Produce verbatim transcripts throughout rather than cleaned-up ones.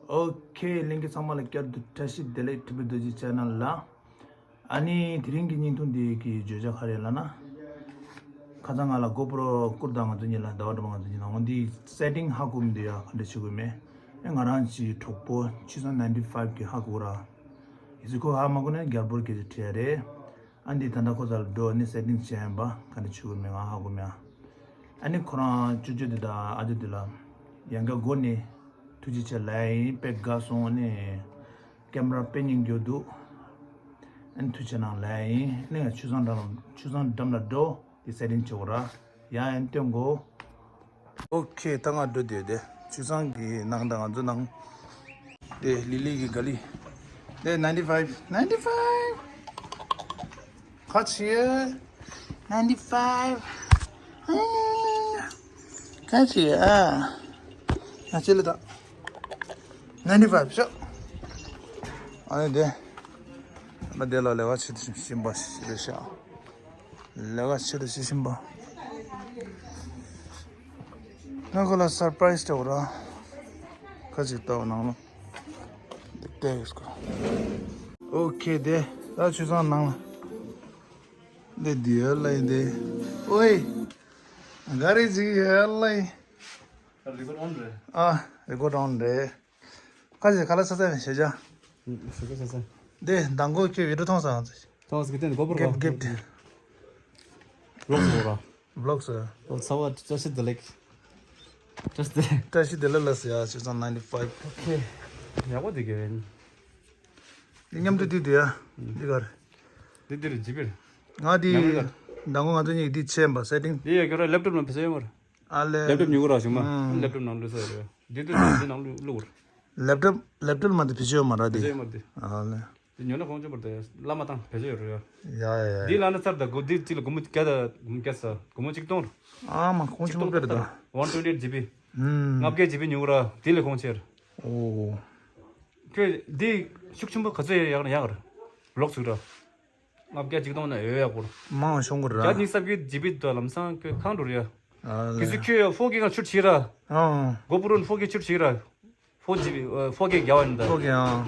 ཨོ་ཁེ། ལྷན་རྒྱས་ཚང་མ་ལ་བསྐྱར་དུ་བཀྲ་ཤིས་བདེ་ལེགས། ཊི་བི་རྡོ་རྗེ་ཆེ་ནལ་ལ། ཨ་ནི་དེ་རིང་གི་བརྙན་ཐུང་འདི་གི་བརྗོད་བྱ་ག་རེ་ལབ་ན། ཁ་སང་ང་ལ་གོ་པོ་རོ་བསྐུར་དང་། ང་ཚོ་གཉིས་ལ་ཟླ་བ་སྒྲོལ་མ་ང་ཚོ་གཉིས་ལ་འོ་འདི་སེ་ཊིང་ཧ་གོ་མི་འདུག་ཡ། ག་འདྲ་བྱེད་དགོས་མེད། ཨེ་ང་རང་གི་གྲོགས་པོ་ཆུ་བཟང་ནའིན་ཊི་ཕའིབ་གིས་ཧ་གོ་ར། ཡི་ཚེ་ཁོ་ཧ་མ་གོ་ནས་རྒྱལ་པོར་སྐད་ཆ་དྲིས་ཡ་རེད། ཨ་འདི་ད་ལྟ་ཁོ་ཚ་ལ་འགྲོ་ནས་སེ་ཊིང་བྱས་ཡིན་པ། ག་འདྲ་བྱེད་དགོས་མེད་ང་ཧ་གོ་མེད་ཨ། ཨ་ནི་ཁོ་རང་ཅོ་ཅོ་དེ་དང་ཨ་ཅོ་དེ་ལ་ཡང་བསྐྱར་སྒོ་ནས་ཐུགས་རྗེ་ཆེ་ལབ་ཡིན། དཔེ་དགའ་སོང་། ཨ་ནི་ཀེམ་ར་དཔེ་སྙིང་རྗེ་འདུག་ཨ་ནི་ཐུགས་རྗེ་ཆེ་གནང་ལབ་ཡིན། ཨ་ནི་ང་ཆུ་བཟང་འགྲམ་ཆུ་བཟང་འགྲམ་ལ་འགྲོ། དེ་སེ་ཊིང་བྱེད་དགོས་ར། ཡ་ཡན་སྟོན་གོ། ཨོ་ཁེ། ད་ང་འགྲོ་དེ་དེ་ཆུ་བཟང་གི་ནང་དང་ང་ཚོ་ནང་། དེ་ལི་ལི་གི་ག་ལི། དེ་ནའིན་ཊི་ཕའིབ། ནའིན་ཊི་ཕའིབ། ཁ་ཆེ། ནའིན་ཊི་ཕའིབ། ཁ་ཆེ་ཨ། ང་ཆེ་ལ་ད། ནའིན་ཊི་ཕའིབ་ཤོག་ཨ་ནི་དེ། ང་དེ་ལ་ལས་ཀ་བྱེད་དུ་ཞིམ་པ་ཞིག་རེད་ཤག་ལས་ཀ་བྱེད་དུ་ཞིག་ཞིམ་པ། ང་ཁོ་ལ་སར་པ་རའི་སི་སྤྲད་ར། ཁ་ཅིག་ལྟ་བ་ནང་ལ། དེ་ཡོད་ཀོ། ཨོ་ཁེ། དེ་ད་ཆུ་བཟང་ནང་ལ། དེ་དེ་ཡོད་ལ་ཡིན་དེ། ཨོའི། ག་རེ་ཅིག་ཡོད་ལ་ཡིན། རི་ཀོཌ་ཨོན་རེད། ཨ། རི་ཀོཌ་ཨོན་རེད། ཁ་ཅིག་ཁ་ལག་ས་ས་ནས་ཤེས་བྱ། ཞུ་གི་ས་ས། དེ་མདང་དགོང་ཁྱོད་བི་ཌི་ཡོ་མཐོང་སོང་། མཐོང་སོང་། གི་དེ་གོ་པོར་གོ། གེབ་གེབ་དེ། ཝི་ལོག་སོ་ར། ཝི་ལོག་སོ། ཨོ་ཚ་བ་བཀྲ་ཤིས་བདེ་ལེགས། བཀྲ་ཤིས་བདེ་ལེགས། བཀྲ་ཤིས་བདེ་ལེགས་ལགས་སོ་ཡ། ཆུ་བཟང་ནའིན་ཊི་ཕའིབ། ཨོ་ཁེ། ཡག་པོ་འདུག་གི་ཝེན། འདི་མཉམ་དུ་འདི་འདི་ཡ། འདི་གར། འདི་འདིར་ཇི་པིར། ང་འདི། མདང་དགོང་ང་ཚོ་གཉིས་འདི་བྱས་པ་སེ་ཊིང་། འདི་ཡ་ག་ར་ལེབ་ཊོབ་ནང་ཕེ་སོ་ཡོད་མ་རེད། ཨ་ལེ། ལེབ་ཊོབ་ཉོ་གི་ར་བྱུང་མ། ཨ། ལེབ་ཊོབ་ནང་བླུགས་ས་རེད། འདི་དུས་འདི་ནང་བླུགས་བླུགས་ར། ལེབ་ཊོབ་ལེབ་ཊོབ་མ་དེ་བེད་སྤྱོད་ཡོད་མ་ར་དེ། བེད་སྤྱོད་ཡོད་མ་ར་དེ། ཨ་ལེ། དེ་ཉོ་ན་ཁོང་ཆུང་བར་དེ་བླ་མ་དང་བེད་སྤྱོད་ཡོད་རེད་ཡ། ཡ་ཡ་ཡ། འདི་ལ་ན་ཚར་ད་སྒོ་འདི་གཅིག་ལ་སྒོར་མོ་བརྒྱ་དང་སྒོར་མོ་བརྒྱ་ས་སྒོར་མོ་གཅིག་སྟོང་རེད། ཨ་མ་ཁོང་ཆུང་བར་དེ་ད། ཝན་ཊུ་ཝེན་ཊི་ཨེཊ་ཇི་བི། ཧུམ། ལྔ་བརྒྱ་ཇི་བི་ཉོ་གི་ར་དེ་ལས་ཁོང་ཆེ་རེད། ཨོ། ཁྱོད་འདི་ཤུགས་ཆེན་པོ་ག་ཚོད་ཡག་ན་ཡག་རེད། ལོག་ཚུགས་ར། ལྔ་བརྒྱ་གཅིག་སྟོང་ན་ཡོད་ཡག་པོ། མང་བ་ཤོང་གི་ར། བརྒྱ་ཉི་ཤུ་རྩ་བརྒྱད་ཇི་བི་དང་ལམ་སང་ཁྱོད་གང་འགྲོ་རེད་ཡ། ཨ་ལེ། གལ་སྲིད་ཁྱོད་ཡ་ཕོར་ཀེ་གང་ཆུར་བྱེད་ར། ཨང་། གོ་པོ་རོ་ཕོར་ཀེ་ཆུར་བྱེད་ར། ཕོར་ཇི་བི་ཨ་ཕོར་ཀེ་རྒྱག་པ་ཡིན་ད། ཕོར་ཀེ་ཨང་།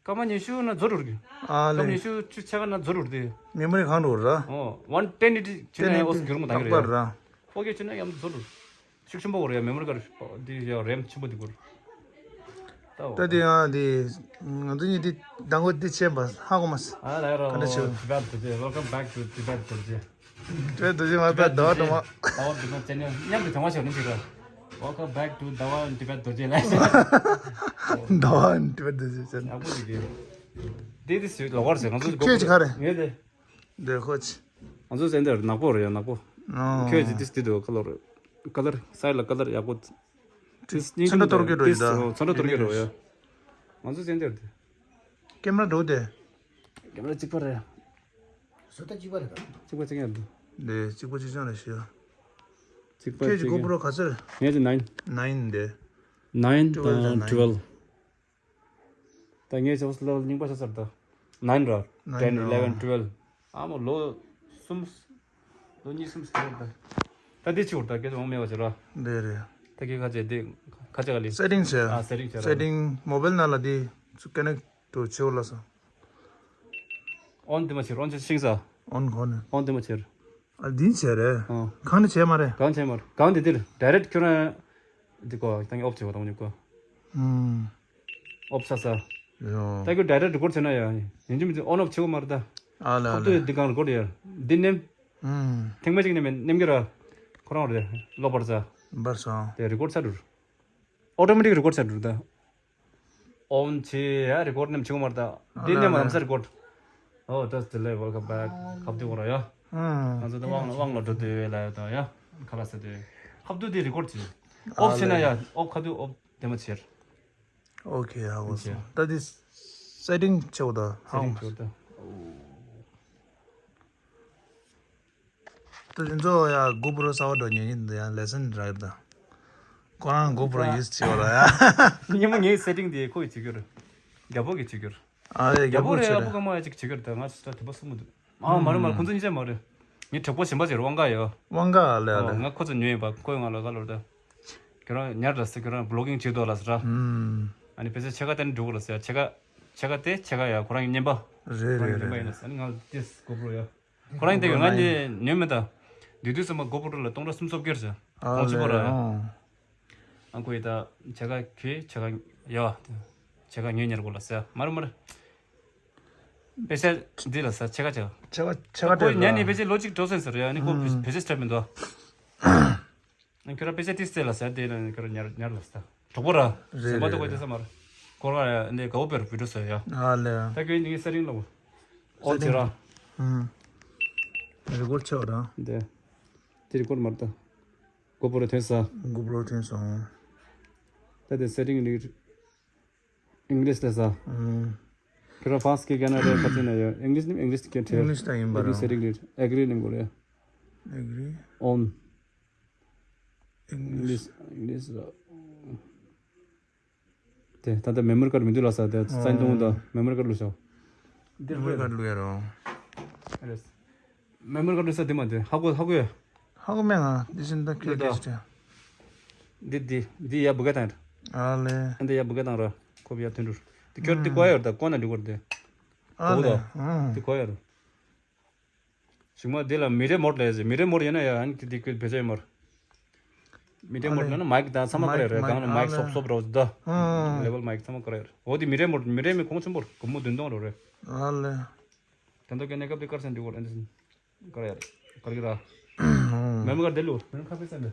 སྐར་མ་ཉི་ཤུ་ན་རྫོགས་འགྲོ་གི། ཨ་སྐར་མ་ལེ། ཉི་ཤུ་ཆུ་ཆ་ག་ན་རྫོགས་འགྲོ་གི། མེ་མོ་རི་གང་འགྲོ་ར། ཨོ། ཝན་ཊེན་ཨེཊི་ཆུ་ན་ཨོ་སི་གྱུར་མོ་དང་གི་ར། ཕོར་ཀེ་ཆུ་ན་ཡང་རྫོགས་འགྲོ། ཤུགས་ཆེན་པོ་གོ་རེད་ཡ། མེ་མོ་རི་ཀར་འདི་ཡ་རེམ་ཆེན་པོ་འདི་གོ་རེད། ད་འོ། ད་འདི་ཡང་འདི་ང་ཚོ་གཉིས་འདི་མདང་དགོང་འདི་བྱས་པ་ཧ་གོ་མ་སོང་། ཨ་ལ་ཡ་ར། ག་འདྲ་བྱེད། Tibet Dorje, welcome back to Tibet Dorje. Tibet Dorje མ་པ་ཟླ་བ་དུ་མ། ཟླ་བ་དུ་མ་ཅན་ནས་མཉམ་དུ་བྱུང་བ་ཞིག་རིན་ཅིག་ར། Welcome back to ཟླ་བ་Tibet Dorje ལ། ཟླ་བ་Tibet Dorje ཅན། ཡག་པོ་འདུག་གི། འདི་འདི་སུ་ལོག་པར་ཟེར་ང་ཚོ་ཁྱོད་ཀྱི་ག་རེ། ངས་དེ། འདི་ཁོ་ཅི། ང་ཚོ་ཟེར་འདིར་ནག་པོ་རེད་ཡ། ནག་པོ། ཨོ། ཁྱོད་ཀྱི་ཏིས་ཏི་དུ་ཁ་ལོར། ཁ་ལར་སའི་ལ་ཁ་ལར་ཡག་པོ། ཏིས་ནིང་ཚོན་ཁྲ་གཏོར་གི་འགྲོ་ཡི་ད། ཚོན་ཁྲ་གཏོར་གི་འགྲོ་ཡ། ང་ཚོ་ཟེར་འདིར་དེ། ཀེམ་ར་འགྲོ་དེ། ཀེམ་ར་གཅིག་པ་རེད། བཟོ་ལྟ་གཅིག་པ་རེད་ད། གཅིག་པ་གཅིག་ཡང་འདུག་དེ་གཅིག་པ་གཅིག་རྐྱང་རེད་ཤི་ཡ། གཅིག་པ་ཁྱོད་ཀྱི་གཅིག་གོ་པོ་རོ་ག་ཚོད་རེད། ངས་ཀྱི་ནའིན། ནའིན་དེ། ནའིན་ཊུ་ཝེལ་དང་དང་ཊུ་ཝེལ། ད་ངས་ཆབ་སྲིད་ལ་རྙིང་པ་ཆགས་ཚར་ད། ནའིན་ར། ནའིན་ཊེན། ར། ཨི་ལེ་ཝེན། ཊུ་ཝེལ། ཨ་མ་ལོ་གསུམ། ལོ་གཉིས་གསུམ་ཟིན་ད། ད་འདི་ཕྱི་བོར་ད་སྐད་ཆ་འོང་མེད་པ་བྱེད་ར། འདི་རེད། ད་ཁྱེད་ཁ་ཆེ་འདི་ཁ་ཆེ་ག་ལི། སེ་ཊིང་བྱས། ཨ་སེ་ཊིང་བྱས་ར། སེ་ཊིང་མོ་བེལ་ནང་ལ་འདི་ཚུ་ཀ་ནེག་ཊི་བྱེད་ལ་སོང་། ཨོན་དེ་མ་བྱེད་ཨོན་ཆེ་ཤིང་ས། ཨོན་ཁོ་ནས། ཨོན་དེ་མ་བྱེད། ཨ་འདི་བྱས་རེད། ཨ། གང་ནས་བྱས་མ་རེད། གང་བྱས་མ་རེད། གང་དེ་འདིར་ཌའི་རེག་ཊི་ཁྱོད་རང་འདི་གོ་ད་ངས་ཨོབ་བྱེད་པ་དང་ཉུག་གོ། ཨུམ། ཨོབ་ས་ས། ཡོ། ད་ཁྱོད་ཌའི་རེག་ཊི་རི་ཀོཌ་བྱས་ན་ཡ། ཡིན་གཅིག་མིན་གཅིག་ཨོན་ཨོབ་བྱེད་གོ་མ་རེད་ད། ཨ་ལ་ཨ་ལ། ཁོ་ཚོས་འདི་གང་རི་ཀོཌ་ཡ། འདི་ནེམ། ཨུམ། ཐེངས་མ་གཅིག་ནེམ་ནེམ་གི་ར། ཁོ་རང་རེད། ལོ་བར་ས། བར་ས། དེ་རི་ཀོཌ་ཚར་འགྲོ། ཨོ་ཊོ་མེ་ཊིག་རི་ཀོཌ་ཚར་འགྲོ་ད། ཨོན་ཆེ་ཡ་རི་ཀོཌ་ནེམ་ཆུང་མར་ད། ཨ་དེ་ནེམ་ལ་ལ། ལམ་སར་རི་ཀོཌ། ཨོ་ད་དེ་ལེ་ཝེལ་ཀམ་བེག་ཁ་བསྡུ་གོ་ར་ཡ། ཨ། ང་ཚོ་ད་དབང་ལ་དབང་ལ་འགྲོ་དུས་ལ་ཡ་ད་ཡ། ཁ་ལ་ས་དུས། ཁ་བསྡུ་དེ་རི་ཀོཌ་ཆེ། ཨོབ་ཆེ་ན་ཡ། ཨོབ་ཁ་བསྡུ་ཨོབ་དེ་མ་ཆེར། ཨོ་ཁེ་ཧ་གོ་སོང་། ད་དེ་སེ་ཊིང་ཆེ་བོ་ད་ཧ་གོ་མ་སོང་། ད་དེ་ཚོ་ཡ་གོ་པོ་རོ་གསར་པ་འདྲ་ཉོས་ཉིན་འདི་ཡང་ལེ་སན་རེད་ད། ཁོ་རང་གོ་པོ་རོ་ཡུ་སི་བྱེད་བ་ར་ཡ། ཉི་མ་ངའི་སེ་ཊིང་དེ་ཁོ་ཡི་བྱེད་རྒྱུ་རེད། རྒྱ་པོ་གི་བྱེད་རྒྱུ་རེད། ཨ་རེ་རྒྱ་པོ་རེད་ཡ། ཨ་བུ་ག་མ་ཡ་ཅིག་བྱེད་རྒྱུ་རེད་ད། ང་ད་དུ་པ་སུ་མི་འདུག་ཨ་མ་རེད་མ་རེད། ཁོ་ཚོ་གཉིས་ཆ་མ་རེད། ངའི་གྲོགས་པོ་གཞན་པ་ཅིག་རེད། དབང་ག་ཡ། དབང་ག་ལེ་ཨ་ལེ། ང་ཁོ་ཚོ་ཉོས་ཡིན་པ། ཁོས་ང་ལ་ག་ལོར་ད། ཁྱོད་རང་ཉར་ལ་ཟེར། ཁྱོད་རང་བི་ལོག་གིང་བྱེད་དོ་ལ་ཟེར་ར། ཨུམ། ཨ་ནི་ཕལ་ཆེར་ཕྱེད་ཀ་དེ་ནི་འགྲོ་གི་ལ་ཟེར། ཕྱེད་ཀ་ཕྱེད་ཀ་དེ་ཕྱེད་ཀ་ཡ་ཁོ་རང་གི་བརྙན་པ། རེད་ཁོ་རང་གི་རེད་བརྙན་པ་ཡིན་རེད། ལ་ཟེར། ཨ་ནི་ང་ལ་ཏིས་གོ་པྲོ་ཡ། ཁོ་རང་དེ་གི་ང་ནི་ཉོས་མེད་ད། དེ་དུས་ཙམ་པ་གོ་པྲོ་ལ་སྟོང་ཕྲག་སུམ་ཅུ་སོ་བརྒྱད་ཟེར། ཨ་གོང་ཆེ་པོ་ར། ལེ། ཨང་། ཨ་ཁོ་ཡི་ད་ཕྱེད་ཀ་ཁྱོད་ཕྱེད་ཀ་ཡ་བ། ཕྱེད་ཀ་ངས་ཉར་དགོས་ལ་ཟེར། མ་རེད་མ་རེད། པེ་ཤ་འདི་ལ་ཟེར། ཕྱེད་ཀ་ཕྱེད་ཀ། ཕྱེད་ཀ་ཕྱེད་ཀ་ཁོ་སྤྲད་ཉར་ནས་ལ། པེ་ཤ་ལོ་གཅིག་འགྲོ་སོང་ཟེར་ཡ། ཨ་ནི་ཁོ་ཨུམ། པེ་ཤ་སྤྲད་མི་འདུག་ཨ་ཁྱོད་རང་པེ་ཤ་ཏིས་སྤྲད་ལ་ཟེར། དེ་ལ་ཁྱོད་རང་ཉར་ཉར་ལ་ཟེར། གྲོགས་པོ་ར། རེད་ཟམ་པ་ཏོ་རེད་གོ་དེ་རེད། ས་མར། ཁོ་རང་ཡ་འདི་དགའ་བོ་པེར་བི་ཌིའོ་ཟེར་ཡ། ཨ་ལེ། ད་ཁྱོད་ནི་སེ་རིང་ལ་གོ། ཨོ་ཟེར་ར། ཨུམ། རི་ཀོར་ཆོག་ར། འདི། དེ་རི་ཀོར་མར་ད། གོ་པྲོ་ཐོན་ས། གོ་པྲོ་ཐོན་སོང་། ད་དེ་སེ་རིང་ནི། ཨིང་ལིཤ་ལས་ས། ཨུམ། ཁྱོད་རང་ཕཱན་སི་སྐད་རྒྱག་ན་རེད། ག་ཚོད་ན་ཡོད། ཨིང་ལིཤ་ནི་ཨིང་ལིཤ་སྐད་ཁྲེར། ཨིང་ལིཤ་ད་ཡིན་པ་ར། ཨེ་གི་རི་སེ་རིང་རེད། ཨེ་གི་རི་ནི་གོ་རེད། ཨེ་གི་རི། ཨོན། ཨིང་ལིཤ། ཨིང་ལིཤ་ར། དེ་ད་ལྟ་མེ་མོ་རི་ཀར་མི་འདུག་ལ་ས། དེ་ཨོ། བཙན་དུང་ད་མེ་མོ་རི་ཀར་བླུགས་ཤོག་འདིར་མེ་མོ་རི་ཀར་བླུགས་ཡ་རོ། རེད། མེ་མོ་རི་ཀར་བླུགས་ས་དེ་མ་དེ་ཧ་གོ་ཧ་གོ་ཡ། ཧ་གོ་མེད་ང་། འདི་བཞིན་ད་ཁྱོད་འདི་ད། སྐད་ཆ་དྲན། འདི་འདི་འདི་ཡ་བུ་ག་དང་། ཨ་ལེ། འདི་ཡ་བུ་ག་དང་ར། ཁོ་བི་ཡ་ཐོན་འགྲུར། འདི་ཁྱོད་འདི་གོ་ཡ་ར། ད་གོ་ན་འགྲིག་གོ་ར་དེ། ཨ་གོ་ལེ། ད། ཨང་། འདི་གོ་ཡ་ར། ཞུགས་མ་འདི་ལ་མི་རེ་མོར་ལས་ཟེར། མི་རེ་མོར་ཡིན་ན་ཡ་ཨ་ནི་འདི་ཁྱོད་བེད་སྤྱོད་མར། མི་རེ་མོར་ཨ་ལེ། ན་མའིག་དང་ཚང་མ་ཀ་རེ་རེད། མའིག་གང་ན་མའིག་ཨ་ལེ། སོབ་སོབ་རོ་ད། ཨང་། ལེ་ཝལ་མའིག་ཚང་མ་ཀ་རེ་རེད། འོ་འདི་མི་རེ་མོར། མི་རེ་མི་གོང་ཆེན་པོར་སྒོར་མོ་བདུན་སྟོང་རོ་རེད། ཨ་ལེ། ད་ལྟ་ཀྱི་གནས་སྐབས་འདི་དཀར་སེང་འདི་གོ་ར་འདི་སེང་། ཀ་ར་ཡ་རེད། ཀ་ར་གི་ར། ཨང་། མེ་མོ་རི་ཀར་དེ་ལུ། མེ་མོ་རི་ཀར་ཕེ་སེང་འདི།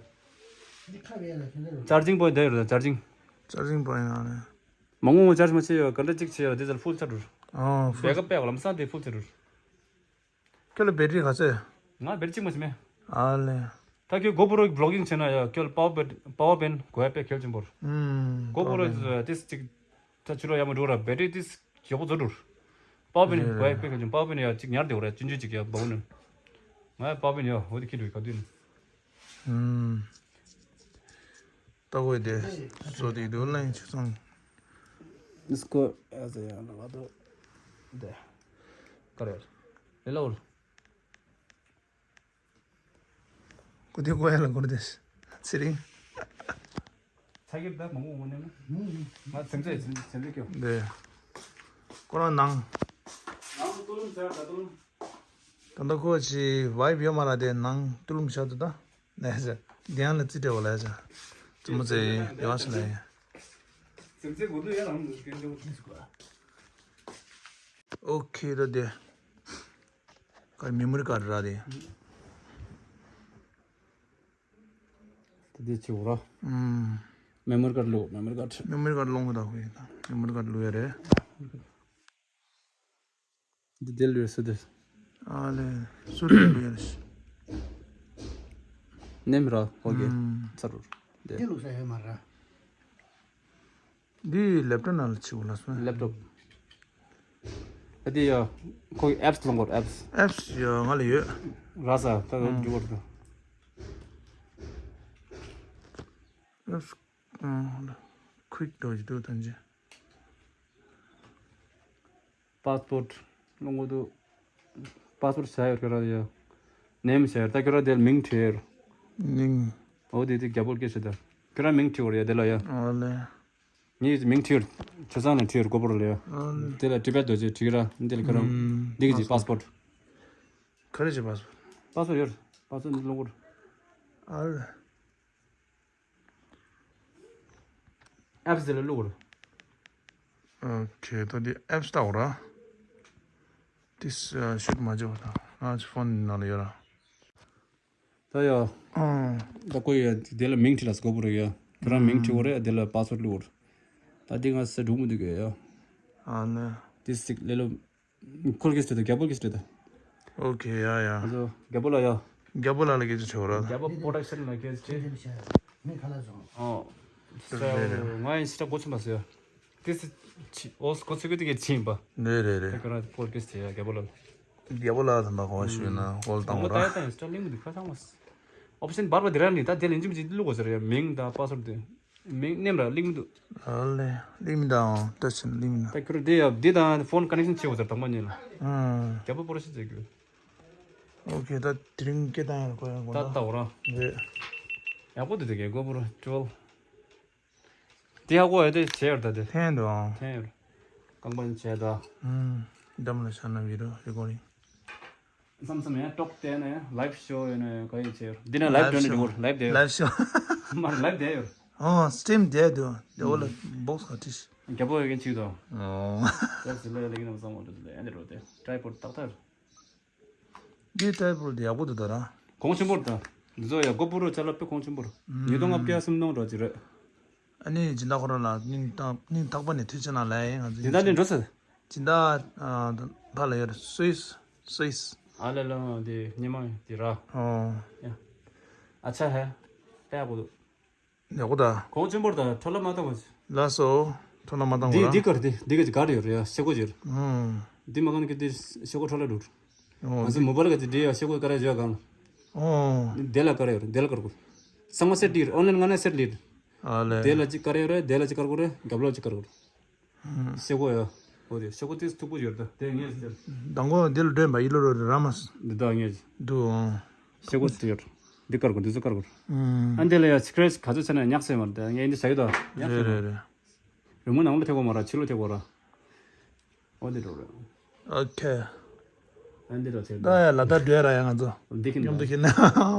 ཅར་ཇིང་པོ་ཡིན་ད་ཡོད་ར། ཅར་ཇིང་། ཅར་ཇིང་པོ་ཡིན་ཨ་ལེ། མ་དངུལ་ཅར་ཇི་མ་བྱེད་ཡོད། ག་འདྲ་གཅིག་བྱེད་ཡོད། དེ་ཚར་ཕུལ་ཚར་འགྲུར། ཨོ། ཕུལ། བེ་ཀ་པེ་ལམ་སང་དེ་ཕུལ་ཚར་འགྲུར། ཁྱོད་ལ་བེ་ཊི་རི་ག་ཚོད། ང་བེ་ཊི་རི་གཅིག་མ་ཞིག་མེད། ཨ་ལེ། ད་ཁྱོད་གོ་པྲོ་བི་ལོག་གིང་བྱེད་ན་ཡ། ཁྱོད་པ་ཝར་བེ་པ་ཝར་བེན་དགོས་ཡ་དཔེ་གལ་ཆེན་པོ་རེད། ཨུམ། གོ་པྲོ་པ་ཝར་བེན། ཏིས་གཅིག་ད་ཕྱི་ལོགས་ཡ་མ་འགྲོ་ར། བེ་ཊི་རི་ཏིས་ཡག་པོ་བཟོ་འགྲོ། པ་ཝར་བེན་རེད་དགོས་ཡ་རེད། དཔེ་གལ་ཆེན། པ་ཝར་བེན་ཡ་གཅིག་ཉར་བསྡད་ཡོད་ར། ཆུང་ཆུང་གཅིག་ཡ་བ་གུ་ནི། ང་ཡ་པ་ཝར་བེན་ཡ་འོ་དེ་ཁྱེར་འགྲོ་ག་དུས་ནི། ཨུམ། ལྟ་བུ་དེ་བཟོ་དེ་དུ་ལན་ཆུ་ཚང་། Let's go as a young brother. དེ་ཀ་རེ་ལེ་ལོ། ཀུ་དེ་ཀོ་ཡ་ལ་ཀུར་དེ་ཚེ་རིང་། ཚ་གིར་ད་མང་པོ་འོང་ནས་ན། ང་ཚེམ་ཚེ་ཚེམ་ཚེ་སྐྱོ། དེ་ཀོ་རང་ནང་། ནང་དུ་ལུམ་ཟ་ད་དུ་ལུམ། ད་ལྟ་ཁོ་ཅི་བའི་བི་ཡོད་མ་ར། དེ་ནང་དུ་ལུམ་ཤ་དུ་ད། ནས་ཟེར། དེ་ཡང་ལ་རྩིས་སྤྲད་བ་ལ་ཟེར། ཙི་མོ་ཚེ་ཡིན་ཡོང་ཟེར་ལ་ཡིན། ཙི་མོ་ཚེ་གོ་དུ་ཡང་རང་དུ་སྐྱོན་བྱུང་། ཨོ་ཁེ་ད་དེ། ཀར་མེ་མོ་རི་ཀར་ར་དེ། དེ་དེ་ཆེ་བོ་ར། ཨུམ། མེ་མོ་རི་ཀར་ལོ། མེ་མོ་རི་ཀར། མེ་མོ་རི་ཀར་ལོང་གི་ད་ཁོ་ཡིན་ད། མེ་མོ་རི་ཀར་ལོ་ཡ་རེད། འདི་དེ་ལོས་སུ་དེ། ཨ་ལེ། སུ་དེ་ལོས་རེད། ནེམ་ར་ཧོ་གེ། ཨུམ། ཚར་རུ། དེ། དེ་ལུགས་ས་ཡོད་མ་ར། འདི་ལེབ་ཊོབ་ནང་ལ་ཆིའུ་ལ་སོང་། ལེབ་ཊོབ། ཨ་དེ་ཡ། ཁོ་གི་ཨེབ་སི་ལོང་གོ་ཨེབ་སི། ཨེབ་སི་ཡ་ང་ལ་ཡོད། ར་ས་ད་ག་ཨུམ། འཇུ་བར་དུ། ཨེབ་སི། ཨུམ། ཁུའིག་འགྲོ་གི་འདུག་ཐོན་ཅི། པཱ་སི་པོར་ཊི་ལོང་གོ་དུ། པཱ་སི་པོར་ཊི་བྱ་ཡོད་ཀྱི་ར་ཡ། ནེམ་བྱ་ཡོད་ད་ཁྱོད་ར་དེ་ལ་མིང་བྲིས་ཡོད། མིང་། འོ་དེ་དེ་རྒྱ་བོར་སྐད་བྱེད་ད། ཁྱོད་ར་མིང་བྲིས་ཡོད་ར་ཡ་དེ་ལ་ཡ། ཨ་ལེ། ངས་མིང་བྲིས་ཡོད། ཆ་ཚང་ནས་བྲིས་ཡོད་གོ་པོར་ལ་ཡ། ཨ་ལེ། དེ་ལ་ཊི་བེཊ་དོ་ཅེ་བྲིས་ར་འདི་ལ་ཁྱོད་ར། ཨུམ། འདི་གི་ཅི་པཱ་སི་པོར་ཊི། ག་རེ་ཅི་པཱ་སི་པོར་ཊི། པཱ་སི་པོར་ཊི་ཡོད། པཱ་སི་པོར་ཊི་འདི་ལོང་གོ། ཨ་ལེ། ཨེབ་སི་དེ་ལ་བླུག་ར། ཨོ་ཁེ། ད་འདི་ཨེབ་སི་ལྟ་འོ་ར། ཏིས་ཤུད་མ་བྱེད་པ་དང་ང་ཚོ་ཕོན་ནང་ལ་ཡོད་ར། ད་ཡ། ཨང་། ད་ཁོ་ཡ་དེ་ལ་མིང་བྲིས་ལ་སྐོར་པོ་རེད་ཡ། ཁྱོད་རང་མིང་བྲིས་འོ་རེད། དེ་ལ་པཱ་སི་ཝར་ཌི་བླུག་ར། ད་འདི་ང་ས་འགྲུག་མི་འདུག་གི་ཡ། ཨ་ནི། ཏིས་ཅིག་ལེ་ལོ། ཁོལ་གེ་སི་དེ་རྒྱ་བོལ་གེ་སི་དེ། ཨོ་ཁེ། ཡ་ཡ། ཨ་ཚོ་རྒྱ་བོལ་ལ་ཡ། རྒྱ་བོལ་ལ་ལ་གེ་ཅི་ཆོ་ར། རྒྱ་བོལ་པོ་རོ་ཌག་ཤན་ལ་གེ་ཅི། ཨོ། རེད་རེད། ང་ཡིན་སི་ཏྲ་གོ་ཆུ་མ་སོ་ཡ། ཏེ་སི་ཆི་ཨོ་སི་གོ་ཆུ་གི་དེ་གེ་ཆི་ཡིན་པ། རེད་རེད་རེད། ད་ཁོ་ར་ཁོལ་གེ་སི་དེ་ཡ་རྒྱ་བོལ་ལ། རྒྱ་བོལ་ལ་དམ་པ་གོང་ཞུས་ན་ཧོལ་དང་བོ་ར། ད་ཡ་ད་ཡ་སི་ཏྲ་ལིང་མི་འདུག་ཁ་ཚང་མ། ཨོ་པ་ཤན་བར་བ་དེ་ར་ནི་ད་དེ་ལ་ཡིན་གཅིག་མིན་གཅིག་བླུག་དགོས་ཟེར་ཡ། མིང་དང་པཱ་སི་ཝར་ཌི་དེ། མིང་ནེམ་ར་ལིང་མི་འདུག་ཨ་ལེ། ལིང་མི་འདུག་ཨང་། ད་ཆི་ལིང་མི་འདུག་ད་ཁྱོད་དེ་ཡ་དེ་དང་ཕོན་ཀ་ནེག་ཤན་བྱེད་དགོས་ཟེར་དང་མ་ཉན་ལ། ཨང་། རྒྱ་བོལ་པོ་རོ་ཤན་བྱེད་དགོས། ཨོ་ཁེ། ད་དེ་རིང་སྐད་བཏང་ཡ་ལ་གོ་ཡ་གོ་ད་ད་ད་འོ་ར། རེད། ཡག་པོ་འདུག་དེ་གའི་གོ་པོ་ར་ཊུ་ཝེལ། དེ་ཧ་གོ་ཡོད་དེ་བྱས་ཡོད་ད་དེ། འཐེན་འགྲོ་ཨང་། འཐེན་ཡོད། རྐང་པ་ནི་བྱས་ད། ཨུམ། འགྲམ་ལ་བཞག་ན་བི་ཌི་ཡོ་རེ་ཀོར་ཌིང་། མཚམས་མཚམས་ཡང་ཀྲོག་བལྟས་ན་ཡང་ལའིབ་ཤོ་ཡོད་ན་ག་ཡི་བྱས་ཡོད། འདི་ན་ལའིབ་ལའིབ་འགྲོ་ནི་ཤོ། འགྲོ་ལའིབ་བསྡད་ཡོད། ལའིབ་ཤོ། མར་ལའིབ་བསྡད་ཡོད། ཨོ་སི་ཊིམ་བསྡད་འདུག་དེ་འོ་ལ་ཨུམ། བོག་སི་ག་ཁྲིད། རྒྱལ་པོ་ཡོད་མཁན་གཅིག་དང་། ཨོ། ཡག་སི་ལ་ལེགས་ན་བསམ་བློ་འདྲ་འདི་ལ་ཡང་འདི་རོ་དེ་ཊའི་པོ་ཏག་ཏག་རེད། འདི་ཊའི་པོ་འདི་ཡག་པོ་འདུག་ད་ར། གོང་ཆེན་པོ་རེད་ད། འདི་ཚོ་ཡ་སྒོ་ཕུ་རུ་ཅ་ལག་དཔེ་གོང་ཆེན་པོ་རེད། ཨུམ། ཉིས་སྟོང་ལྔ་བརྒྱ་སུམ་སྟོང་འདྲ་ཅིག་རེད། ཨ་ནི་སྦྱིན་བདག་ཁོ་རང་ལ་སྙིང་ཐག་སྙིང་ཐག་པ་ནས་ཐུགས་རྗེ་གནང་ལབ་ཡིན། ང་ཚོ་སྦྱིན་བདག་འདི་འགྲོ་ཟེར། སྦྱིན་བདག་ཨ་ཕ་ལ་ཡོད་རེད། སུད་སི་སུད་སི། ཨ་ལེ་ལོ་འདི་སྙེ་མ་འདི་ར། ཨོ། ཡ། ཨ་ཆ་ཧེ། ཡག་པོ་འདུག་ཡག་པོ་ད། གོང་ཆེན་པོར་ད་འཕྲོ་བརླག་མ་བཏང་བ། ལགས་སོ། འཕྲོ་བརླག་མ་བཏང་བ་འདི་ར། འདི་གར་འདི་འདི་ག་གར་ཡོད་རེད་ཡ་ཤེལ་སྒོ་ཅིག་ཡོད་རེད། ཨུམ། འདི་མ་གང་གི་འདི་ཤེལ་སྒོ་འཕྲོ་བརླག་འགྲོ། ཨོ། ང་ཚོ་མོ་བལ་ག་ཅིག་འདི་ཡ་ཤེལ་སྒོ་ཀ་ར་ཡོད་གང་། ཨོ། འདི་ལ་ཀ་ར་ཡོད་རེད། འདི་ལ་ཀར་དགོས། ཚང་མ་སེ་ཊི་ཡོད་རེད། ཨོན་ལན་ང་ན་སེ་ཊི་ཡོད་རེད། ཨ་ལེ། འདི་ལ་ཅིག་ཀ་ར་ཡོད་རེད། འདི་ལ་ཅིག་ཀར་དགོས་རེད། རྒྱབ་ལོགས་ཅིག་ཀར་དགོས་རེད། ཤེལ་སྒོ་ཡ། འོ་དེ་ཤེལ་སྒོ་ཏིས་མཐུག་པོ་ཡོད་ད། དེ་ངས་ཟེར། མདང་དགོང་འདི་ལ་སྒྲོན་པ་ཡིད་ལོ་རོ་ར་མ། འདི་དག་ངས། འདུག་ཨང་། ཤེལ་སྒོ་ཏིས་ཡོད། འདི་དཀར་གོ་འདི་ཚོ་དཀར་གོ། ཨང་། ཨ་འདི་ལ་ཡ་སི་ཀེ་རེ་ཆི་ག་ཚོད་ཆ་ན་ཉག་སེ་མར་དེ་ངས་འདི་བྱ་ཡོད་ད། ཉག་སེ་རེད་རེད་མར། རེད། རི་མོ་ནང་ལ་ཐེག་གོ་མ་ར་ཕྱི་ལོ་ཐེག་གོ་ར། འོ་དེ་འགྲོ་རེད། ཨོ་ཁེ། ཨ་འདི་རོ་ཚེ། ད་ཡ་ལ་ད་འགྲོ་ཡ་ར་ཡ་ང་ཚོ། འདི་ཁྱིམ་མཉམ་དུ་ཁྱིམ་ན།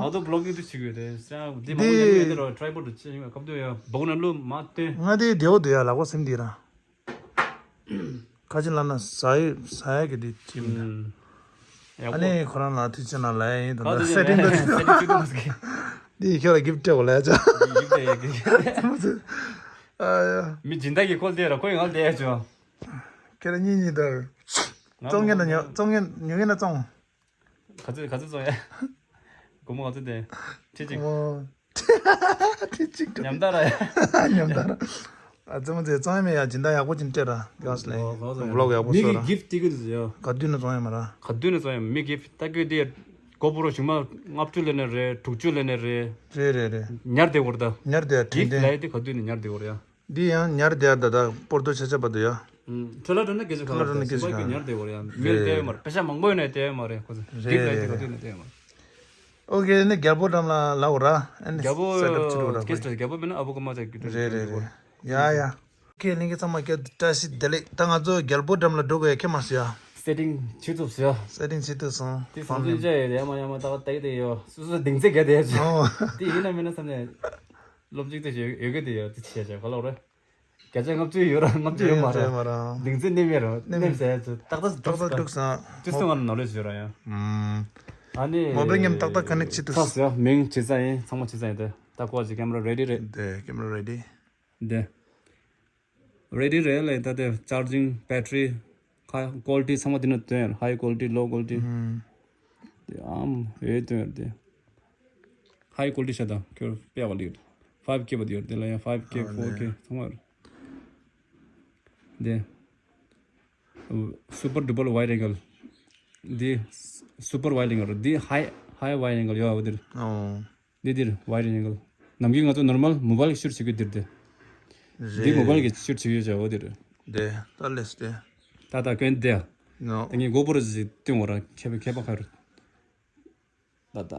ཨ་ཏོ་བི་ལོག་གིང་དུ་ཆི་གི་རེད་ཟེར། འདི་མ་འདི་ཡ་འདི་རོ་ཊའི་པོ་ཌི་ཆི་ཡིན་སྐབས་དུ་ཡ་བོག་ན་ལུ་མ་སྟོན། ང་དེ་བདེ་བོ་འདུག་ཡ་ལག་པ་སེམས་འདི་ར། ཁ་ཅིག་ལ་ན་ཟ་ཡི་ཟ་ཡ་གི་འདི་ཁྱིམ་ན། ཨ་ནི་ཁོ་རང་ལ་ཐུགས་རྗེ་གནང་ལབ་ཡ་ཡིན་ད། ད་སེ་ཊིང་ད་ཅི་འདི་ཁྱོད་ལ་གིབ་སྤྲད་གོ་ལབ་ཡ་ཅག་གིབ་སྤྲད་ཡ་གི། ཨ་ཡ། མི་སྦྱིན་བདག་གི་ཁོལ་དེ་ར་ཁོ་ཡི་ངལ་དེ་ཡ་ཅོ། ཁྱེད་རང་གཉིས་གཉིས་དང་། བཙོང་མཁན་དང་ཉོ་བཙོང་མཁན་ཉོ་མཁན་ལ་བཙོང་། ག་ཚོད་ག་ཚོད་བཙོང་ཡ། སྒོར་མོ་ག་ཚོད་དེ། ཁྲི་གཅིག་ཨོ། ཁྲི་གཅིག་ཉམ་ཐག་ར་ཡ། ཉམ་ཐག་ར། ཨ་ཙི་མོ་ཚེ་བཙོང་ཡ་མེད་ཡ་སྦྱིན་བདག་ཡག་པོ་ཅིག་སྤྲད་ར་ག་སི་ལེ། ཝི་ལོག་ཡག་པོ་མི་གི་བཟོ་ར། གིབ་ཏི་གི་ཡ། ག་དུས་ནས་བཙོང་ཡ་མ་ར། ག་དུས་ནས་བཙོང་ཡ་མི་གིབ་ད་གི་དེ། སྒོར་མོ་ར་ཞུ་མ་ལྔ་བཅུ་ལེན་ནས་རེད་དྲུག་ཅུ་ལེན་ནས་རེད། རེད་རེད་རེད། ཉར་བསྡད་གོ་ར་ད། ཉར་བསྡད་ཡ་གིབ་དྲན་ལ་ཡ་དེ་ག་དུས་ནས་ཉར་བསྡད་གོ་ར་ཡ། འདི་ཡང་ཉར་བསྡད་ཡ་ད་ད་པོར་ཏོ་ཆ་ཆ་བ་དུ་ཡ། ཨུམ། འཕྲོ་བརླག་འགྲོ་ན་སྐད་ཆ་ག་ལ་འཕྲོ་བརླག་འགྲོ་ན་སྐད་ཆ་ག་ལ་ཉར་བསྡད་གོ་ར་ཡ། མེར་བསྡད་ཡོད་མ་རེད། པེ་ཤ་མང་པོ་ཡོད་ན་བསྡད་ཡོད་མ་རེད་ཁོ་ཚོ། རེད་རེད་རེད། ཨོ་ཁེ་ནི་རྒྱལ་པོ་འགྲམ་ལ་ལབ་གོ་ར། ཨ་ནི་རྒྱལ་པོ་སེ་ཊབ་བྱེད་འགྲོ་གོ་ར་ཁོ། སྐད་ཆ་རྒྱལ་པོ་མིན་ན་ཨ་བུ་ཀ་མ་ཅག་གི་རེད་རེད་རེད། ཡ་ཡ། ཁེ་ལིང་གི་ཚང་མ་སྐད་བཀྲ་ཤིས་བདེ་ལེགས། ད་ང་ཚོ་རྒྱལ་པོ་འགྲམ་ལ་འགྲོ་དགོས་ཡ་ཁེ་མ་སི་ཡ། སེ་ཊིང་བྱེད་ཐུབ་སི་ཡ། སེ་ཊིང་བྱེད་ཐུབ་སོང་། དེ་བཟང་ཚུལ་བྱ་ཡོད་ཡ་མ་ཡ་མ་ད་ལྟ་ཡི་དེ་ཡོ་སུ་སུ་གདིང་ཚད་ག་དེ་ཡ་ཅོ། ཨོ། དེ་ཡིན་ན་མིན་ན་བསམ་ནས། སློབ་ཅིག་དེ་ཞིག་ཡོད་གི་དེ་ཡོད་དེ་ཆེ་ཆེ་ག་ལོག་རེད། བརྒྱ་ཆ་ལྔ་བཅུ་ཡོད་ར་ལྔ་བཅུ་ཡོད་མ་ར། ཡོད་མ་ར། གདིང་ཚད་ནེམ་ཡོད་ར་ནེམ་ཟེར་ཚོ་ཏག་ཏག་ཏག་ཏག་འགྲིག་སོང་། ཅི་སོང་ང་ནོ་ལེ་ཞུ་ར་ཡ། ཨམ། ཨ་ནི་མོ་བེལ་མཉམ་ཏག་ཏག་ཀ་ནེག་བྱེད་ཐུབ། ཚགས་ཡ་མིང་བྱེད་ས་ཡིན་ཚང་མ་བྱེད་ས་ཡིན་དེ་ད་ཀོ་ཅི་ཀེམ་ར་རེ་ཌི་རེད། དེ་ཀེམ་ར་རེ་ཌི། དེ། རེ་ཌི་རེད་ལེ་ད་དེ་ཅར་ཇིང་བེ་ཊི་རི། ཁ་ཀོ་ལི་ཊི་ཚང་མ་དེ་ན་སྟོན་ཡོད། ཧའི་ཀོ་ལི་ཊི་ལོ་ཀོ་ལི་ཊི། ཨམ། ཨེ་སྟོན་ཡོད་དེ། ཧའི་ཀོ་ལི་ཊི་ཤ་དང་ཁྱོད་དཔེ་ཡག་པ་ལེགས། ཕའིབ་ཀེ་བ་དེ་ཡོད་དེ་ལ་ཡང་ཕའིབ་ཀེ་ཕོར་ཀེ་ཚང་མ་ཡོད། དེ། སུ་པར་ཌུ་པར་ཝའིཌ་ཨེང་གལ། འདི། སུ་པར་ཝའིཌ་ཨེང་གལ་འདི་ཧའི་ཧའི་ཝའིཌ་ཨེང་གལ་ཡོད་འོ་འདིར། ཨོ། འདི་འདིར་ཝའིཌ་ཨེང་གལ། ནམ་རྒྱུན་ང་ཚོ་ནོར་མལ་མོ་བལ་ཤུཊ་བྱེད་ཀྱི་འདིར་འདི། འདི་རེད། མོ་བལ་གྱི་ཤུཊ་བྱེད་ཀྱི་ཡོད་འོ་འདིར། འདི་ད་ལེས་ཏེ། ད་ད་གན་འདི། ནོ། ད་ངས་གོ་པོ་རོ་ཟིག་སྟོན་འོ་ར་ཁྱད་པར་ཁྱད་པར་ག་རེ། ད་ད་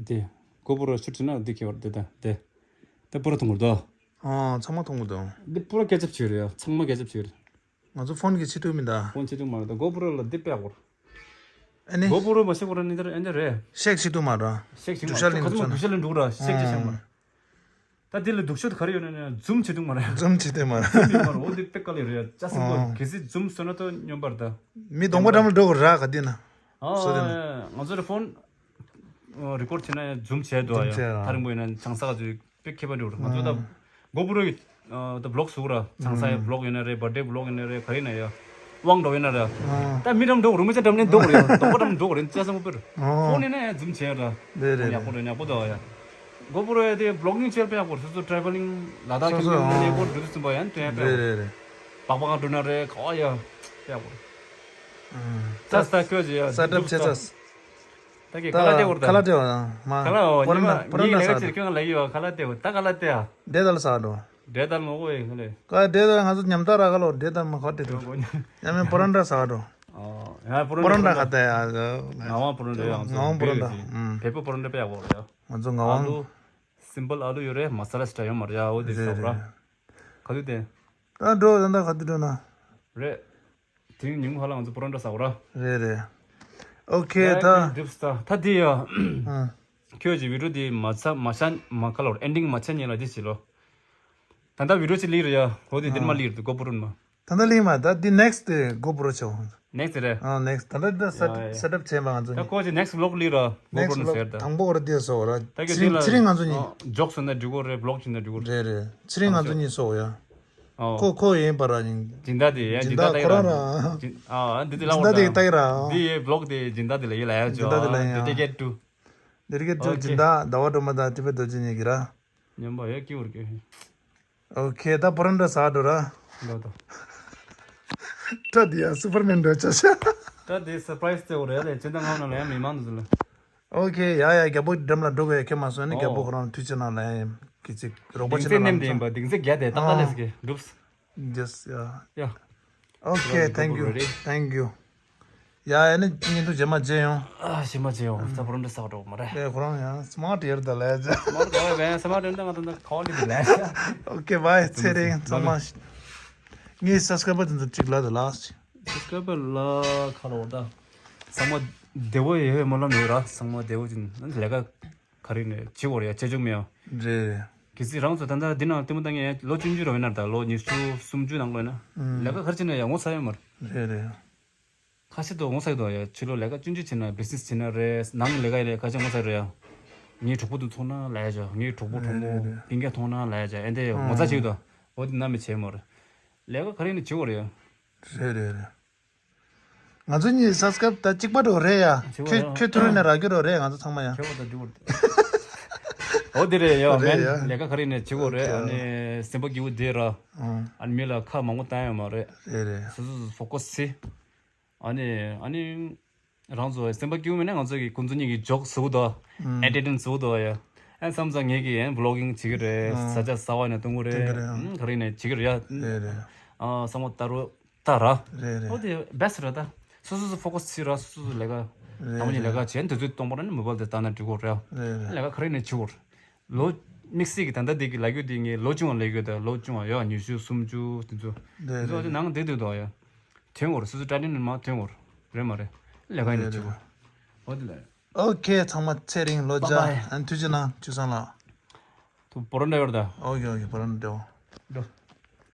འདི། གོ་པོ་རོ་ཤུཊ་བྱེད་ན་འདི་ཁྱད་པར་འདི་ད་འདི། ད་པུ་ར་མཐོང་གི་རེད་དོ། ཨོ་ཚང་མ་མཐོང་གི་འདུག་འདི་པུ་ར་སྐད་ཆ་བྱེད་རེད་ཡ་ཚང་མ་སྐད་ཆ་བྱེད་རེད། ང་ཚོ་ཕོན་གྱི་ཆེ་ཐུབ་མི་འདའ། ཕོན་ཆེ་ཐུབ་མ་རེད་ད་གོ་པོ་རོ་ལ་འདི་དཔེ་ཡག་པོ་རེད། ཨ་ནི། གོ་པོ་རོ་མ་ཤེས་གོ་ར་ནི་དེར་ཨེ་འདི་རེད། ཤེག་ཆེ་ཐུབ་མ་རེད། ཤེག་ཆེ་ཐུབ་མ་རེད་ག་ཚོད་མ་སྡུག་ཤ་ལེན་འགྲོ་གི་ར་ཤེག་ཆེ་ཤེག་མ་རེད། ད་འདི་ལ་སྡུག་ཤོས་དེ་ག་རེ་ཡོད་ན་ནི་ཛུམ་བྱེད་ཐུབ་མ་རེད། ཛུམ་བྱེད་ཐུབ་མ་རེད། ཛུམ་ཡོད་མ་རེད་འོ་འདི་དཔེ་དཀའ་ལས་རེད་ཡ་ཅག་སེ་གོ་གལ་སྲིད་ཛུམ་བཟོས་ན་ད་སྨྱོན་པ་རེད་ད། མི་གདོང་པ་འགྲམ་ལ་འགྲོ་གི་ར་ག་འདི་ན། ཨ་སོ་དེ་ན། ང་ཚོ་རེ་ཕོན། རི་ཀོཌ་བྱེད་ན་ཡང་ཛུམ་བྱས་འདུག་ཛུམ་ཡ། བྱས་ཨ། ཐག་རིང་པོ་ཡིན་ན་ཆང་ས་ག་ཚོད་དཔེ་ཁྱད་པར་འགྲོ་རེད། ང་ཚོ་ད་ཨ། གོ་པོ་རོ་ཡི་ད་བི་ལོག་བཟོ་གི་ར་ཆང་ས་ཡི་ཨ། བི་ལོག་ཡིན་ན་རེད་བར་ཌེ་བི་ལོག་ཡིན་ན་རེད་ག་རེ་ཡིན་ན་ཡ། དབང་འགྲོ་ཡིན་ན་རེད། ཨ། ད་མི་འགྲམ་འགྲོ་རུ་མི་ཆ་འགྲམ་ནས་འགྲོ་རེད་གདོང་པ་འགྲམ་འགྲོ་རེད་ཅག་སེ་མོ་པེར། ཨ། ཁོང་ནི་ནས་ཛུམ་བྱས་ར། རེད་རེད་ཡག་པོ་རེད་ཡག་པོ་འདུག་ཡ། གོ་པོ་རོ་ཡ་དེ་བི་ལོག་གིང་བྱས་དཔེ་ཡག་པོ་རེད་སོ་སོ་ཊེ་ཝེ་ལིང་ལ་དྭགས་སོ་ཁྱིམ་སོ་ཁྱིམ་ནས་ཨ། ཨེར་པོར་འགྲོ་དུས་ཙམ་པ་ཡང་སྟོན་ཡ་དཔེ་ཡག་པོ་རེད། རེད་རེད། སྦག་སྦག་འགྲོ་ན་རེད་ག་བ་ཡ་དཔེ་ཡག་པོ་རེད། ཨ། ད་ས་ཁྱོད་ཀྱི་ཡ་ས་གྲབས་བྱས་ཚ། ད་གི་ད་ཁ་ལག་སྟེར་བར་ད། ཁ་ལག་སྟེར་བ་དང་མ། ཁ་ལག་འོ་པོ་ར་ཉི་མ་འདྲ་པོ་ར་ཉི་འདྲ་ལས་ཀ་ཟ་ཅིག་འདུག་ཁྱོད་ལ་ཡོད་ཁ་ལག་སྟེར་བ་ད་ཁ་ལག་སྟེར་ཨ། འབྲས་དལ་ཟ་འགྲོ། འབྲས་དལ་མོ་གོ་ཡི་ཁ་ལས། ཀ་འབྲས་དལ་ང་ཚོ་ཉམ་ཐག་ར་ཁ་ལོ་འབྲས་དལ་མ་ཁ་སྟེར་འགྲོ། ཡང་མིན་པོ་ར་འདྲ་ཟ་འགྲོ། ཨོ་ཡང་པོ་ར་འདྲ་ཁ་སྟེར་ཨ། ངག་དབང་པོ་ར་འདྲ་ཡང་ངག་དབང་པོ་ར་འདྲ། བེ་བེ་བེ་བེ་པོ་ར་འདྲ་དཔེ་ཡག་པོ་རེད། ང་ཚོ་ངག་དབང་། སིམ་པལ་ཨ་ལུ་ཡོད་རེད་མ་ས་ལ་སི་ཊ་ཡོད་མ་རེད་ཨ་འོ་དེ་རེད་ཟ་ར། རེད། ག་དུས་དེ། ད་འགྲོ་ད་ད་ག་དུས་འགྲོ་ན། རེད། དེང་ཉིན་གུང་ཧ་ལམ་ང་ཚོ་པོ་རོན་ཊ་ཟ་བ་ར། རེད་རེད། ཨོ་ཁེ་ད། ད་འགྲིབ་ས་ད་དེ་ཡ། ཨང་། ཁྱོད་ཀྱི་བི་ཌིའོ་དེ་མ་ཚ་མ་ཤ་མ་ཁ་ལོར་ཨེན་ཌིང་མ་ཆ་ཉེ་ལ་དེ་བྱེད་ལོ། ད་ལྟ་བི་ཌིའོ་ཅིག་ལིར་ཡ། འོ་དེ་དེར་མ་ལིར་དུ་གོ་པོ་རུན་མ། ད་ལྟ་ལིང་མ་ད་འདི་ནེག་སི་དེ་གོ་པོ་རོ་ཆོ། ནེག་སི་རེད། ཨ་ནེག་སི་ད་ལྟ་ད་སེ་ཡ་ཡ། སེ་ཊབ་བྱས་མ་ང་ཚོ་ད་གཉིས། ཁོ་ཅི་ནེག་སི་ཝི་ལོག་ལིར་ར་གོ་པོ་ནེག་སི་རུན་ཝི་ཟེར་ད། ལོག་དང་པོ་ར་དེ་སོ་ར། ད་ག་ཚེ་ཅི་ལ་ཚེ་རིང་ང་ཚོ་གཉིས། འཇོག་སོ་ན་འགྲིག་གོ་རེད། བི་ལོག་བྱིན་ན་འགྲིག་གོ་རེད། རེད་རེད། ཚེ་རིང་ང་ཚོ་གཉིས་སོ་ཡ། ཨོ། ཁོ་ཁོ་ཡིན་པ་ར་ཡིན། སྦྱིན་བདག་དེ་ཡ་སྦྱིན་སྦྱིན་བདག་བདག་ཁོ་རང་ར། སྦྱིན་ཨ་འདི་དེ་ལ་སྦྱིན་བདག་དེ་ལྟ་གི་ར། འདི་ཡའི་བི་ལོག་དེ་སྦྱིན་བདག་དེ་ལ་ཡི་ལ་ཡ་ཅོ། སྦྱིན་བདག་དེ་ལ་ཡ། འདི་དེ་གེ་ཏུ། འདི་གེ་ཏུ་ཨོ་ཁེ། སྦྱིན་བདག་ཟླ་བ་སྒྲོལ་མ་དང་ཏི་པེ་རྡོ་རྗེ་གཉིས་ཀྱི་ར། ཉམས་པ་ཡ་སྐྱིད་པར་སྐྱོད། ཨོ་ཁེ་ད་པོ་རོན་ཊ་ཟ་འགྲོ་ར། ལོ་ཏོ། ད་འདི་ཡ་སུ་པར་མེན་འགྲོ་ཆ་ཤ། ད་འདི་སར་པ་རའི་སི་ཏེ་འོ་རེད་ལེ་ཅི་འདྲ་ངམ་ན་ལ་ཡ་མི་མང་འདུག་ལ། ཨོ་ཁེ་ཡ་ཡ་རྒྱལ་པོ་འགྲམ་ལ་འགྲོ་གི་ཡ་ཁེ་མ་སོང་ནི་རྒྱལ་པོ་ཨོ། ཁོ་རང་དུས་ཆེ་ན་ལ་ཡ་ཡིན་གི་ཅིག་རོགས་པ་ཆེ་ན་ལ་ཡིན་ཙང་། ལྡིང་ཚེ་ནེམ་དེ་ཡིན་པ་ལྡིང་ཚེ་རྒྱ་དེ་ཏག་ཏག་ལས་ཀྱི་འགྲུབ། Yes yeah. Yeah. Okay, thank you. Thank you. ཡ་ཡ་ནི་ཉིན་ཐུ་རྗེས་མ་མཇལ་ཡོང་། ཨ་ཞེ་མ་བྱེད་ཡོང་ད་པོ་རོན་ཊ་ཟ་འགྲོ་མ་རེད། ལས་ཁོ་རང་ཡང་སི་མ་ཊི་ཡར་ད་ལས་ཇ། མར་ག་བའི་སི་མ་ཊི་ཡར་ད་ང་ད་ད་ཁོ་ལི་དི་ལས་ཇ། Okay bye ཚེ་རིང་ཚང་མ། ངའི་སབ་སི་ཀ་རའི་བར་དེ་ཚོ་གཅིག་ལ་དེ་ལ། སབ་སི་ཀ་རའི་བར་ལ་ཁ་ལོ་ད། ཚང་མ་བདེ་བོ་ཡོད་མ་ལམ་ཡོད་ར་ཚང་མ་བདེ་བོ་ཅིག་ལས་ཀ་ག་རེ་ནས་བྱེད་འོར་ཡ་བྱེད་ཆོག་མེད་ཡ། རེད། གལ་སྲིད་རང་ཚོ་ད་ལྟ་འདི་ནང་ལྟད་མོ་ལྟ་མཁན་ཡང་ལོ་བཅུ་བཅུ་རུ་ཡིན་ན་ད་ལོ་ཉི་ཤུ་སུམ་ཅུ་ནང་ལོ་ཡིན་ན། ལས་ཀ་ག་རེ་བྱེད་ན་ཡང་ངོ་ཚ་ཡོད་མ་རེད། རེད་རེད། ཁ་ཤས་ཏོ་ངོ་ཚ་ཡོད་དོ་ཡ་ཕྱི་ལོ་ལས་ཀ་ཆུང་ཆུང་བྱེད་ན་བི་ཛི་ནེ་སི་བྱེད་ན་རེད་ནང་ལས་ཀ་ཡིན་ན་ཁ་ཤས་ངོ་ཚ་རེད་ཡ། ངའི་གྲོགས་པོ་དུ་མཐོང་ན་ལས་ཡ་ཅོ་ངའི་གྲོགས་པོ་གྲོགས་མོ་རེད་རེད། སྤུན་ཀྱག་མཐོང་ན་ལས་ཡ་ཅོ་ཨེ་འདྲ་ཡ་ངོ་ཚ་བྱེད་དོ། འོ་དེ་ན་མི་བྱེད་མོ་རེད། ལས་ཀ་ག་རེ་ཡིན་ན་བྱེད་དགོས་རེད་ཡ། རེད་རེད་རེད། ང་ཚོ་གཉིས་སབ་སི་ཀ་རའི་བར་ད་གཅིག་པ་འགྲོ་རེད་ཡ། བྱེད་དགོས་ཁྱོད་རེད་ཡ། ཁྱོད་ཐུ་རུ་ནས་རག་རྒྱུ་རོ་རེད་ང་ཚོ་ཚང་མ་ཡ། ཁྱོད་པ་ད་འགྲིག་གོ་རེད། འོ་དེ་རེད་ཡ་རེད་མེན་ཡ། ལས་ཀ་ག་རེ་ཡིན་ན་བྱེད་དགོས་རེད་ཨ་ནི་སེམས་པ་སྐྱིད་པོ་བསྡད་ར། ཨ་ནི་མི་ལ་ཁ་མང་པོ་བཏང་ཡ་མ་རེད། རེད་རེད། སོ་སོ་སོ་ཕོ་ཀ་སི་བྱེད། ཨ་ནི་ཨ་ནི། རང་ཚོ་སེམས་པ་སྐྱིད་པོ་མེད་ན་ང་ཚོ་གི་ཁོང་ཚོ་གཉིས་ཀྱི་ཇོག་བཟོ་གི་འདུག་ཨེན་ཊར་ཊེན་བཟོ་གི་འདུག་ཡ། ཨ་བསམ་ཙང་ངེད་ཀྱིས་ཨེ་བི་ལོག་གིང་བྱེད་ཀྱི་རེད་ཟ་ཆ་ཟ་བ་ཡིན་ན་གཏོང་གི་རེད་ག་རེ་ཡིན་ན་བྱེད་ཀྱི་རེད་ཡ། རེད་རེད། ཨ་བསམ་བློ་ལྟ་རོགས་ལྟ་ར། རེད་རེད། ཨོ་དེ་བེ་སི་ཊི་རེད་ད། སོ་སོ་སོ་ཕོ་ཀ་སི་བྱེད་ར་སོ་སོ་སོ་ལས་ཀ་དང་པོ་ཉིད་ལས་ཀ་བྱས་དུས་ཚོད་གཏོང་པ་ར་ནི་མོ་བལ་དེ་ལྟ་ན་འགྲིག་གོ་རེད་ཡ། རེད་རེད། ལས་ཀ་ག་རེ་ཡིན་ན་བྱེད་དགོས་རེད། ལོ། དམིགས་བསལ་གྱི་ད་ལྟ་འདི་གི་ལབ་རྒྱུ་འདི་ངས་ལོ་ཆུང་བ་ལབ་རྒྱུ་ད་ལོ་ཆུང་བ་ཡ་ཉི་ཤུ་སུམ་ཅུ་དེ་ཚོ། རེད་དེ་ཚོ་རེད་ནང་བསྡད་སྡོད་དོ་ཡ། དོན་གོ་རེད་སོ་སོ་ཊེ་ལེན་ཊི་མ་དོན་གོ་རེད་མ་རེད། ལས་ཀ་ཡིན་ན་རེད་བྱེད་གོ་རེད། འོ་དེ་ལ། ཨོ་ཁེ་ཚང་མ་ཚེ་རིང་ལོ་བརྒྱ། བཱའི་བཱའི། ཨན་ཐུགས་རྗེ་གནང་ཆུ་བཟང་ལགས། ཐུ་པོ་རོན་ཊ་ཡོད་རེད་ད། ཨོ་ཁེ་ཨོ་ཁེ་པོ་རོན་ཊ་འདྲ་བོ། འགྲོ།